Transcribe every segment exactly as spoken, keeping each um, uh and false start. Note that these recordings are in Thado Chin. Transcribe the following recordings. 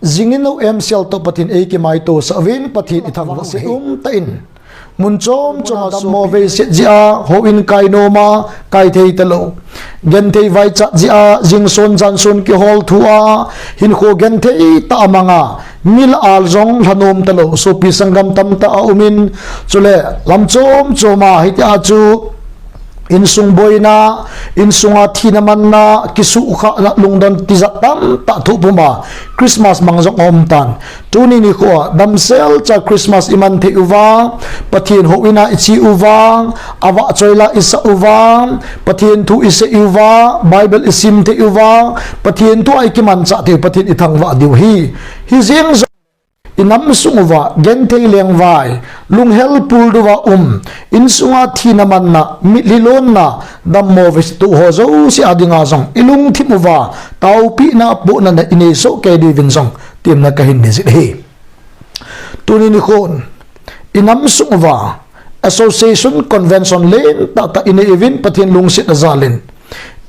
Jingin no em sel to Pathen ei kimaito sah uvin Pathen i thangvah sah um ta in. Mun chom chom a dammo vei set jia, houin kai nom a, kai thei talou. Genthei vaichat jia, jingson janson kihol thu a, hinkho genthei tah a mang a, mi lah a jong lhanom talou, sopi sanggam tamtah a um in, chule lam chom chom a, hitia chu, insung boina, insunga thina manna, kisuhkhahna, lungdon tijat tamtah thoh puma, Christmas mang jong aum tan. Tuni nikho a, damsel cha Christmas i man thei uva, Pathen houin a i che uva, avahchoi la i sah uva, Pathen thu i sei uva, Bible i sim thei uva, Pathen thu a i kimanchah thei u, Pathen i thangvah diu ahi. Hijeng jong i nam sung uva, genthei lengvai, lunghel puldu va um, insunga thina manna, mitlhi lonna, dammo vei set to ho jouse a dinga jong, i lungthim uva, taopina, pohnatna i nei soh kei diuvin jong, temna kahin nei jin ahi. Tuni nikhon, i nam sung uva, association convention lentah tah i nei uvin Pathen lungset a jal in.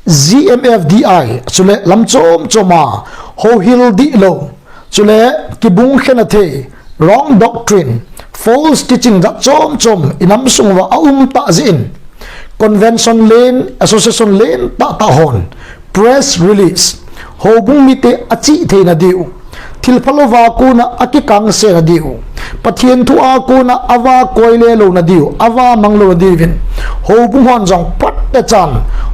G M F D I, chule lam chom chom a, houhil dihlou, chule kibung khen a thei, wrong doctrine, false teaching jat chom chom, i nam sung uva aum tah jeh in. Convention len, association lentah tah hon, press release, houbung mite achih theina diu, thilphalou va kona akikangse na diu, Pathen thu a kona ava koi le louna diu, ava mang louna diuvin, houbung hon jong phat tah chan,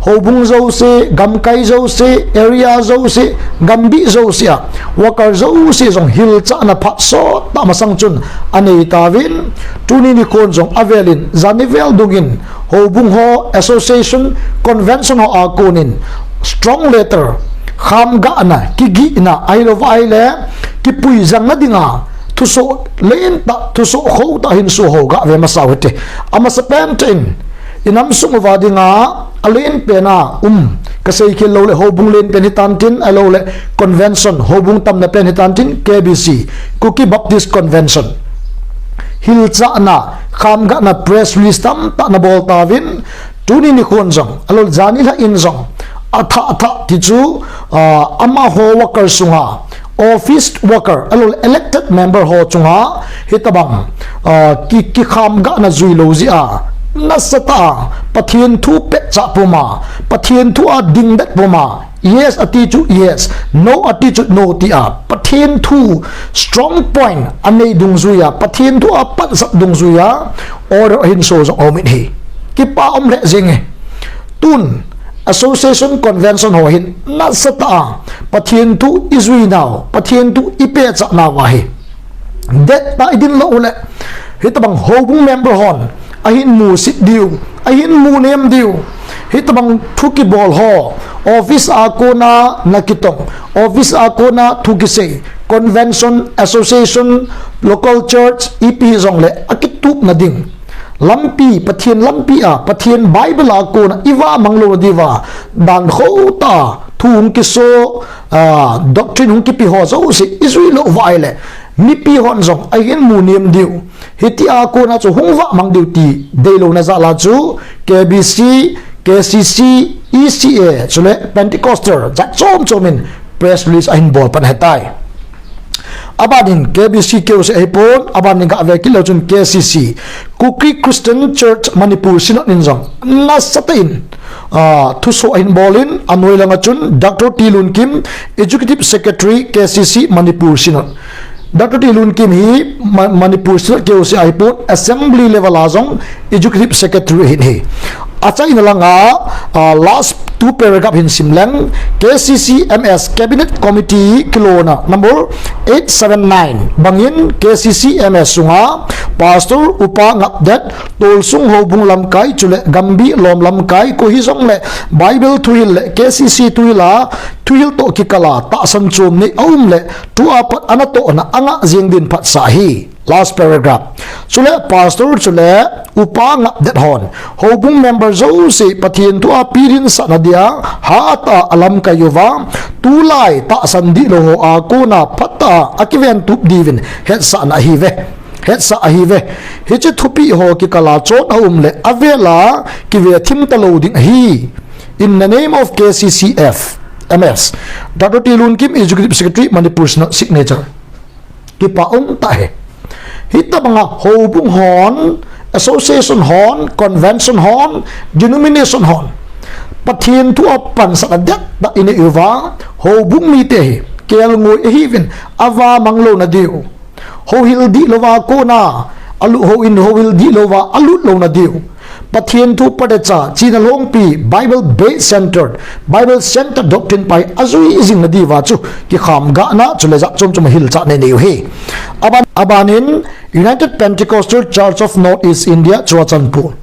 houbung jouse, gamkai jouse, area jouse, gambih jouse a, worker jouse jong hilchahna phat sot tah masang chun anei tauvin, tuni nikhon jong avel in, jani vel dungin, houbung ho, association, convention ho a konin, strong letter, khamgahna, kigihna, ahilou va ahile, kipuijangna dinga, thusoh lentah, thusoh khotah hin suhou gave masa u hite. Amasapen tah in, i nam sung uva dinga, alen pen a um, kasei khel loule houbung len pen hitan tin, ahiloule convention, houbung tamna pen hitan tin, K B C, Kuki Baptist Convention. Hilchahna, khamgahna press release tamtah nabol tauvin, tuni nikhon jong, ahiloule jani lhah in jong, athah athah ti chu, ah, amaho worker sunga, office worker, ahiloule elected member ho chunga, hitobang, ah, ki, kikhamgahna juilou jeh a, nasatah a, Pathen thu petchah puma, Pathen thu a dingdet puma, yes ati chu yes, no ati chu no tia, Pathen thu strong point anei dungjuia, Pathen thu a pansat dungjuia, order ahin so jong aumin ahi. Kipa um lheh jenge. Tun, association convention ho hin nasatah a, Pathen thu ijui nau, Pathen thu ipehchah nauva hi, dettah idin lou uleh, hitobang houbung member hon, ahin musit diu, ahin munem diu, hitobang thu kibol ho, office a kona nakitong, office a kona thu kisei, convention, association, local church, ipi hijongle, akitupna ding lampi, Pathen lampi a, Pathen Bible a kona ivah mang louna diuva, dan khotah a, thu hung kiso, ah, doctrine hung kipe ho jouse, ijui lou va ahile, mipi hon jong, ahin munem diu. Hitia kona chu hung vah mang diu ti, deilouna jal a chu, K B C, K C C, E C A, chule Pentecostal, jat chom chom in press release ahin bol pan ahitai. Abanin K B C keu seh ahipon, abanin gave kit leu chun K C C, Kuki Christian Church Manipur Synod in jong, nasatah in, ah, thuso ahin bolin, anoi langa chun Doctor T Lunkim, Executive Secretary K C C Manipur Synod. Doctor T Lunkim hi Ma-, Manipur Synod keu seh ahipon, Assembly level a jong Executive Secretary ahin ahi. Achaina langa, ah, last two paragraph hin sim leng, K C C M S Cabinet Committee kilona number eight seven nine bangin K C C M S sunga Pastor Upa Ngapdet, Tolsung houbung lamkai chule Gambi lom lamkai koi hijongle Bible thuhil le K C C thuhil a, thuhil toh kikal a tahsan chom nei aum le tua pat anatohna angah jeng din phatsah ahi. Last paragraph. Chule pastor chule upa Ngapdet hon, houbung member jouse Pathen thu a pilhinsahna dia hatah a alamkai uva, tulai tahsan dihlou ho a kona phatah a akiventup diuvin hetsahna ahiuve. Hetsah ahiuve. Hiche thupi ho kikal a chot aum le avel a kive thim talou ding ahi. In the name of K C C F, M S. Doctor T Lunkim, Executive Secretary, Manipur Synod, signature. Kipa um tah e. Hitabanga houbung hon, association hon, convention hon, denomination hon, Pathen thu a pansatna dettah inei uva, houbung mite hi kelngoi ahiuvin, ava mang louna diu, houhil dih louva kona alut, houin houhil dih louva alut louna diu, Pathen thu phatecha, chihna lhongpi, Bible based centered, Bible centered doctrine pa hi ajui jing nadiuva chu kikham gahna chule jat chom chom a hilchahna inei u ahi. Aban, abanin United Pentecostal Church of North East India, Churachandpur,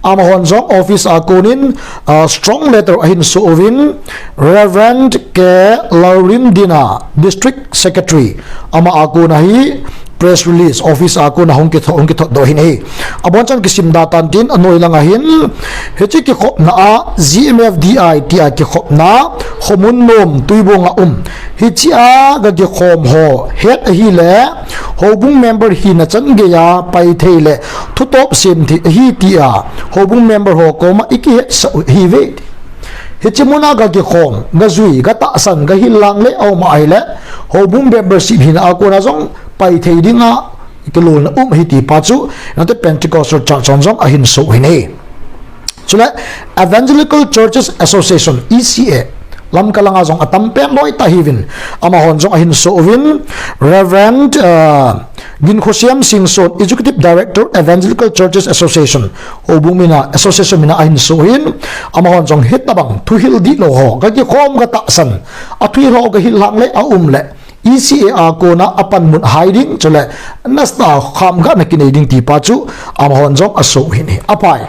amahon jong office a konin, ah, strong letter ahin soh uvin, Reverend K Lalrimdina, District Secretary, ama a kona hi press release office a kona hung kithot, hung kithot doh ahin ahi. Abonchan kisim da tan tin, anoi langa hin, hiche kikhopna a, G M F D I tia kikhopna, Khomun Nom, Tuibong a um, hichea ga kikhom ho het ahile, houbung member hina chan geiya pai thei le thutop sem thei ahi tia houbung member ho koma ikihetsah u ahiuve. Hiche muna ga kikhom, ga jui, ga tahsan, ga hil lang le aum ahile, houbung membership hina a kona jong pai thei dinga kilolna um ahi ti pa chu United Pentecostal Church hon jong ahin soh u ahin ahi. Chule Evangelical Churches Association, E C A, Lamka langa jong atam pen loi tah ahiuvin, amahon jong ahin soh uvin, Reverend, uh, Ginkhosiam Singson, Executive Director, Evangelical Churches Association, houbung mina, association mina ahin soh uhin, amahon jong hitabang thuhil dihlou ho ga kikhom, ga tahsan, athuhil ho ga hil lang le aum le, E C A a kona apanmun hai ding, chule nasatah a khamgahna kinei ding ti pa chu amahon jong asoh u ahin ahi. Aphai.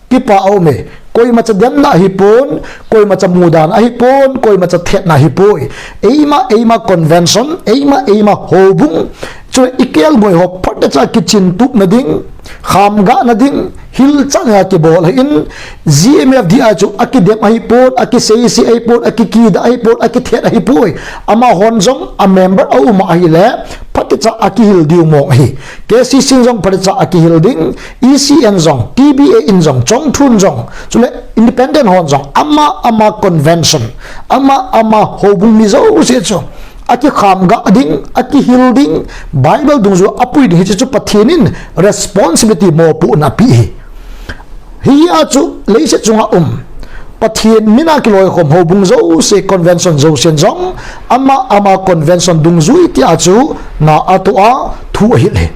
Kipa aum e. Koimacha demna ahipon, koimacha mudan ahipon, koimacha thetna ahipoi. Eima, eima convention, eima, eima houbung, chule ikelngoi ho phatecha kichintup na ding, khamgahna ding, hilchahna kibol ahin, G M F D I chu akidem ahipon, akiseise ahipon, akikida ahipon, akithet ahipoi. Amahon jong a member aum ahile, phatecha akihil diu mong ahi. K C C in jong phatecha akihil ding, E C A in jong, T B A in jong, Chongthu in jong, chule independent hon jong, ama ama convention, ama ama houbung mi jouse chu akikhamgah ding, akihil ding, Bible dungjuia apui ding, hiche chu Pathen in responsibility, mopohna apeh ahi. Hia chu leiset chunga um, Pathen mina kiloikhom houbung jouse, convention jousen jong, ama ama convention dungjui tia chu na atoh a thu ahil ahi.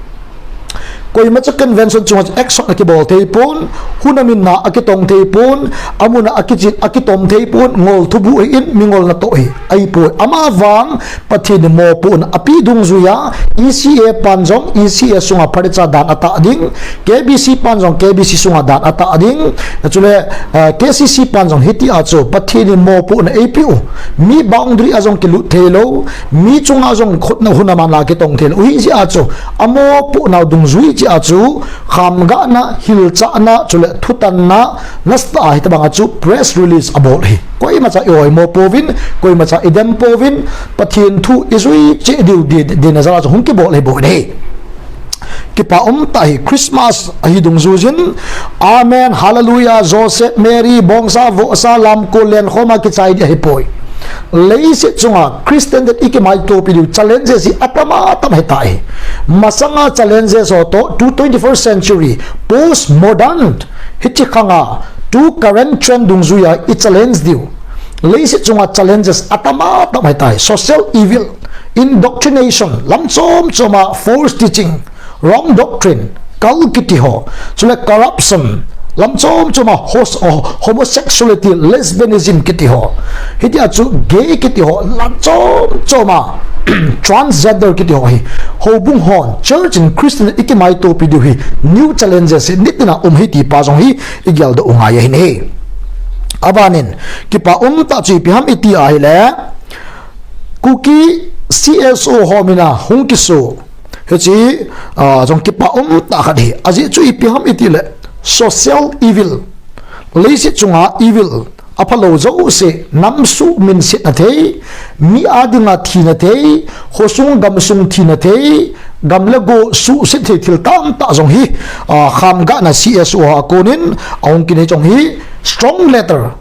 Koimacha convention chunga chu action akibol theipon, hunamin na akitong theipon, amuna akichen, akitom theipon, ngol thubuh ahin, mingol natoh ahi, ahipoi. Amavang Pathen in mopohna apeh dungjuia, E C A pan jong, E C A sunga phatecha dan atah ding, K B C pan jong, K B C sunga dan atah ding, chule, ah, K C C pan jong hitia chu Pathen in mopohna eipeh u, mi boundary a jong kilut theilou, mi chunga jong khutna hunaman la kitong theilou, hijeh a chu amopohnau dungjui jeh a chu khamgahna, hilchahna, chule thutanna, nasatah a hitabanga chu press release abol ahi. Koimacha i-oimo pouvin, koimacha idem pouvin, Pathen thu ijui cheh diu di, dina jal a chu hung kibol ahibouve. Kipa umtah ahi. Christmas ahi dungjuijin, Amen, Hallelujah, Joseph, Mary, bongsa, vohsa, lamkol, lenkhoma kichai ding ahipoi. Leiset chunga Christian ten ikimaitopi diu challenges hi atam atam ahitai. Masanga challenges ho toh, to twenty-first century, post modern, hiche khanga, to current trend dungjuia i challenge diu. Leiset chunga challenges atam atam ahitai. Social evil, indoctrination, lam chom choma false teaching, wrong doctrine, cult kiti ho, chule corruption, lam chom choma hos-, oh, homosexuality, lesbianism kiti ho, hitia chu gay kiti ho, lam chom choma transgender kiti ho hi, houbung hon, church in Christian ikimaitopi diu hi, new challenges hi nitina um ahi ti pa jong hi igeldoh u ngai ahi. Abanin, kipa umtah chu ipi ham iti ahile, Kuki C S O ho mina hung kiso, hiche, ah, jong kipa umtah khat ahi. Ajeh chu ipi ham itile, social evil. Leiset chunga evil, aphalou jouse, nam suhminsetna thei, mi adinga thina thei, khosung gamsung thina thei, gam le go suhset thei thil tamtah jong hi, ah, khamgahna C S O a konin ahung kinei jong hi, strong letter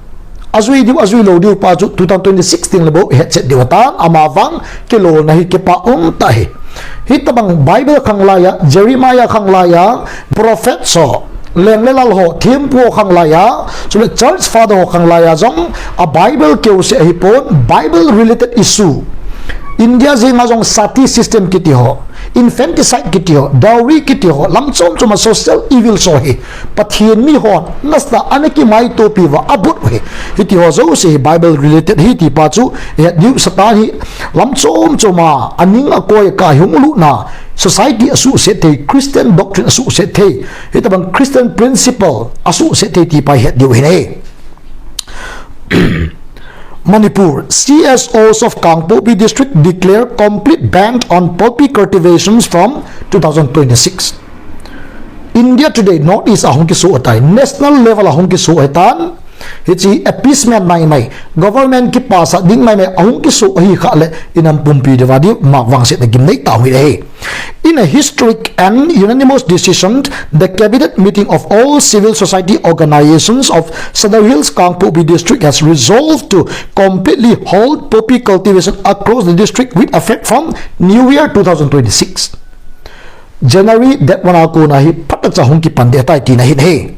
ajui diu, ajui lou diu pa chu two thousand twenty-six ding le bou ihet chet diu atan, ama vang kilolna hi kipa um tah ahi. Hitabang Bible khang laiya, Jeremiah khang laiya, prophet ho, leng le lal ho, thempu ho khang laiya, chule church father ho khang laiya jong a Bible keuse ahipon, Bible related issue. India jenga jong sati system kiti ho, infanticide kiti ho, dowry kiti ho, lam chom chom a social evil ho hi Pathen mi hon nasatah a ana kimaitopi uva abol u ahi. Hiti ho jouse hi Bible related ahi ti pa chu ihet diu, Satan hi lam chom chom a aning akoi a kahung lutna, society asuhset thei, Christian doctrine asuhset thei, hitabang Christian principle asuhset thei ti pa ihet diu ahi. Manipur, C S Os of Kangpokpi district declare complete ban on poppy cultivations from two thousand twenty-six. India Today, North East a hung kiso ahitai, national level a hung kiso ahitan. Hiche appeasement maimai, government kipasah ding maimai a hung kiso ahi khah le inam pumpi diuva di mak vangsetna gimnei tah ahi. In a historic and unanimous decision, the cabinet meeting of all civil society organizations of Sadar Hills Kangpokpi district has resolved to completely halt poppy cultivation across the district with effect from New Year two thousand twenty-six. January date one a kona hi phatah cha hung kipan ding ahitai tina ahi.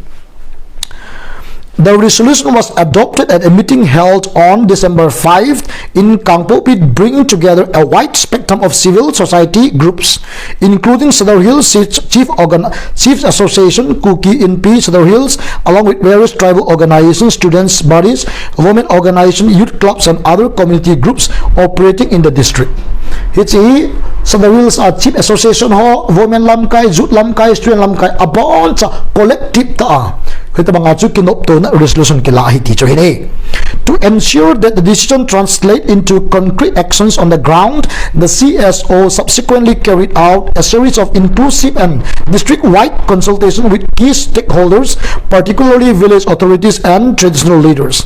The resolution was adopted at a meeting held on December five in Kangpokpi, bringing together a wide spectrum of civil society groups, including Sadar Hills Chief, Chief, Organ, Chief Association, Kuki Inpi Sadar Hills, along with various tribal organizations, students' bodies, women organization, youth clubs, and other community groups operating in the district. Hiche Sadar Hills a Chief Association ho, women lamkai, youth lamkai, student lamkai, aboncha collective tah a hitabanga chu kinoptona resolution kila ahi ti chu ahi. To ensure that the decision translate into concrete actions on the ground, the C S O subsequently carried out a series of inclusive and district-wide consultation with key stakeholders, particularly village authorities and traditional leaders.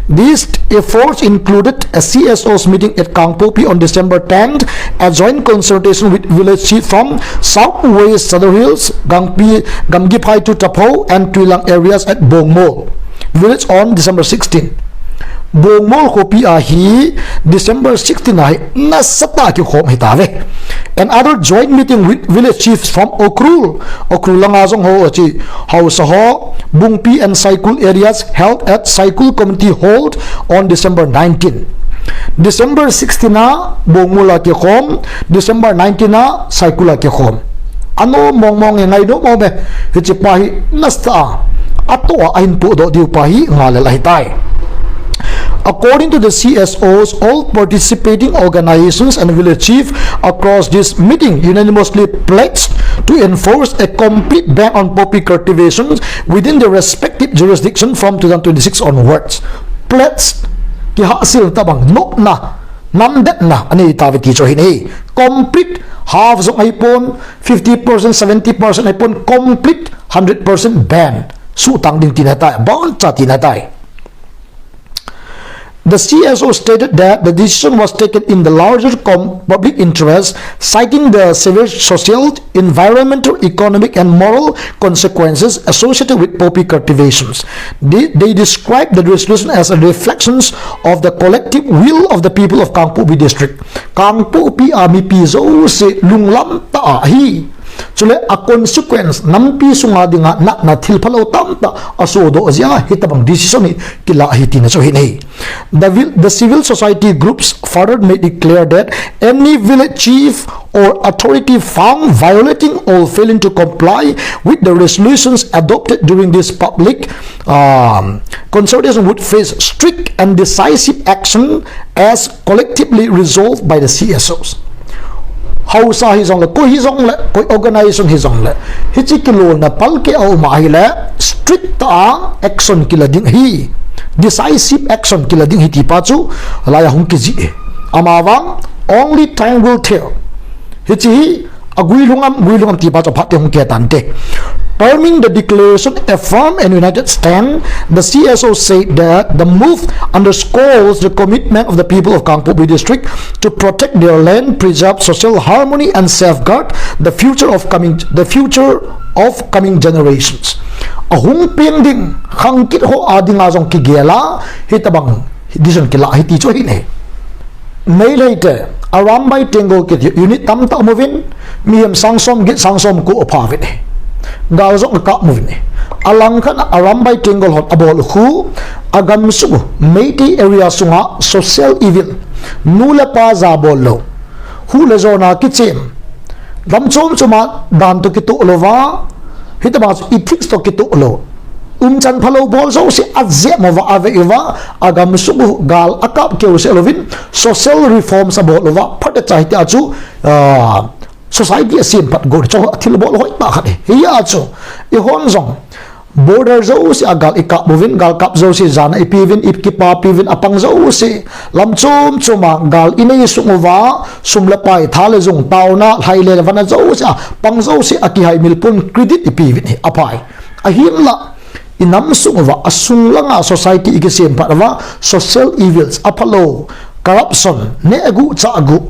These efforts included a C S Os meeting at Kangpokpi on December tenth, a joint consultation with village chief from South West Sadar Hills, Gangpi, Gamgiphai to Tapho and Tuilang areas at Bongmol village on December sixteen. Bongmol khopi a hi December sixteen a hi nasatah a kikhom ahi tave. Another joint meeting with village chiefs from Ukhrul, Ukhrul langa jong ho, hiche haosa ho, Bungpi and Saikul areas held at Saikul Community Hall on December nineteen. December sixteen a Bongmol a kikhom, December nineteen a Saikul a kikhom. Anom mong mong e, ngainom mong e. Hiche pa hi nasatah a, atoh a ahin pohdoh diu pa hi ngal lel ahitai. According to the C S Os, all participating organizations and village chief across this meeting unanimously pledged to enforce a complete ban on poppy cultivation within their respective jurisdiction from two thousand twenty-six onwards. Pledge, kihahsel tabang, nopna, namdetna anei tave ti chu ahi. Complete, half jong ahipon, fifty percent, seventy percent ahipon, complete hundred percent ban. Suhtang ding tina ahitai, boncha tina ahitai. The C S O stated that the decision was taken in the larger com-, public interest, citing the severe social, environmental, economic, and moral consequences associated with poppy cultivations. They, they described the resolution as a reflection of the collective will of the people of Kangpokpi district. Kangpokpi a mipi jouse lunglam tah a ahi. Chule a consequence, nampi sunga dinga natna thil phalou tamtah asodoh jeh a hitabang decision hi kila ahi tina chu ahi. The, the civil society groups further made it clear that any village chief or authority found violating or failing to comply with the resolutions adopted during this public, um, consultation would face strict and decisive action as collectively resolved by the C S Os. Haosa hijongle, koi hijongle, koi organization hijongle, hiche kilolna palkeh a um ahile, strict tah a action kila ding ahi, decisive action kila ding ahi ti pa chu, laiya hung kijih e. Amavang, only time will tell. Hiche hi, aguilhung am, guilhung am ti pa chu phat teng hung kihei tante. Perming the declaration a firm and united stand, the C S O said that the move underscores the commitment of the people of Kangpokpi district to protect their land, preserve social harmony, and safeguard the future of coming, the future of coming generations. ahung peng ding khangkit ho a dinga jong kigel a, hitobang decision kila hi ti chu ahi ne. Meitei te, Arambai Tenggol kiti unit tamtah um uvin, mihem sang som get sang som ko apha uvin e. Gal jong akap uvin e. Alangkhat a Arambai Tenggol hon abol u khu, agamsung u Meitei area sunga social evil, nu le pa jabol lou, hu le jona kichem, lam chom choma dan toh kitoh louva, hitobang chu ethics toh kitoh lou, umchan phalou bol jouse ajep uva, avei uva, agamsung u gal akap keu seh louvin, social reforms abol uva, phatecha hitia chu, ah, society asemphat got chu athilbol hoitah khat ahi. Hia chu, eihon jong, border jouse a gal ikap uvin, gal kap jouse jana ipeuvin, ikipapi uvin, apang jouse, lam chom choma gal inei sung uva, sum le pai, tha le jung, taona, lhai le vana jouse a pang jouse akihaimil pon credit ipeuvin hi aphai. Ahinla, inam sung uva, asung langa society ikisemphat uva, social evils, aphalou, corruption, neh aguh chah aguh,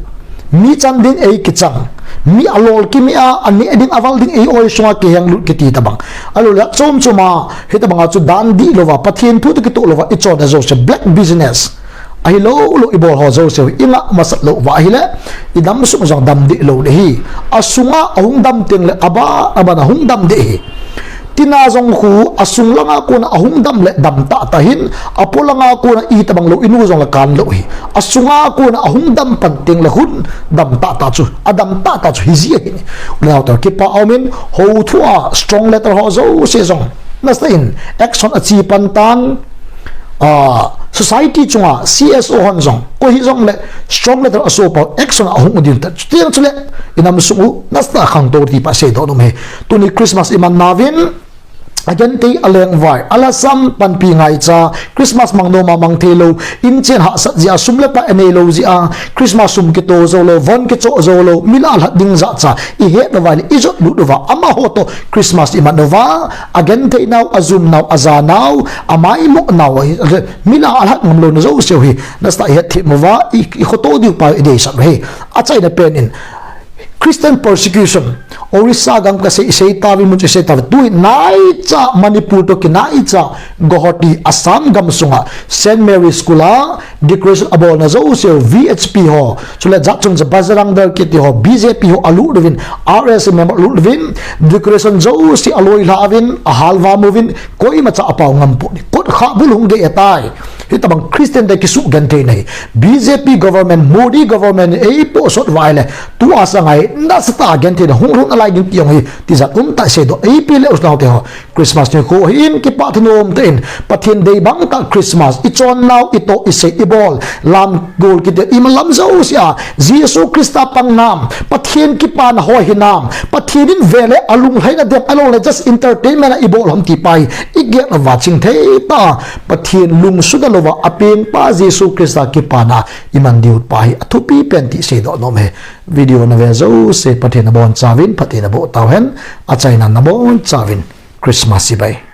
mi chan ding eikichang, mi alol kimi a, aneh ding aval ding ei-oi sunga kihenglut kiti tobang, alou le chom choma, hitobanga chu dan dihlouva, Pathen thu toh kitoh louva ichonna jouse, black business, ahiloulou ibol ho jouse u ingah masat louva ahile, inam sung jong dam deh lou ding ahi. Asunga ahung dam tengle aban aban ahung dam deh ahi. Tina jong khu asung langa kona ahung dam le dam tahtah hin, apo langa kona itobang lou inu jongle kan lou ahi. Asunga kona ahung dam pan tengle khun dam tahtah chu, adam tahtah chu hiji ahi. Uleh naote, kipa aumin, houthua strong letter ho jouse jong nasatah in action ache pan tan, society chunga C S O hon jong koi hijongle strong letter aso pau action ahung u ding tah. Chuteng chule inam sung u nasatah khangtou ti pa seidoh nom ahi. Tuni Christmas iman nauvin, agenthei alengvai, alhasam panpi ngaicha, Christmas mang noma mang theilou, inchen hahsat jeh a, sum le pai aneilou jeh a, Christmas sum kito joulou, von kichoh joulou, mi lah lhat ding jahcha ihet louva le ijot lut uva, amaho toh Christmas iman uva, agenthei nau, ajum nau, aja nau, amaimo nau, mi lah alhat ngam louna jouseu hi nasatah ihet them uva, ikhoto diu pa ideisah u ahi. Achaina pen in, Christian persecution, Orissa gam kasei, isei tauvin, mun chu isei tauvin, tuin naicha Manipur toh kinaicha Guwahati, Assam gam sunga Saint Mary School a decoration abolna jouseu V H P ho, chule jatchung cha Bajrang Dal kiti ho, B J P ho alut uvin, R S S member alut uvin, decoration jouse aloilha uvin, ahalvam uvin, koimacha apao ngam pon ahi. Kot khah bul hung gei ahitai. Hitobang Christian te kisuh genthei nahi. B J P government, Modi government in eipohsot uva ahile, tua sanga hi nasatah gentheina hung lhung nalai ding ti jong hi tijat umtah seidoh eipe le u naote ho. Christmas nikho hin kipah thanom tah in, Pathen dei bang tah Christmas, ichon nau, itoh isei ibol, lam gol kiti iman lam jouse a, Jesu Christa pang nam, Pathen kipana ho hinam, Pathen in vele alunglhaina ding, ahiloule just entertainment a ibol ham ti pa hi igel uva chingthei tah a, Pathen lungsutna louva apengpa Jesu Christa kipana iman diu pa hi athupi pen ti seidoh nom ahi. Video nave jouse Pathen in abonchauvin phatthei naboh tauhen, achaina nabonchauvin Christmas chibai.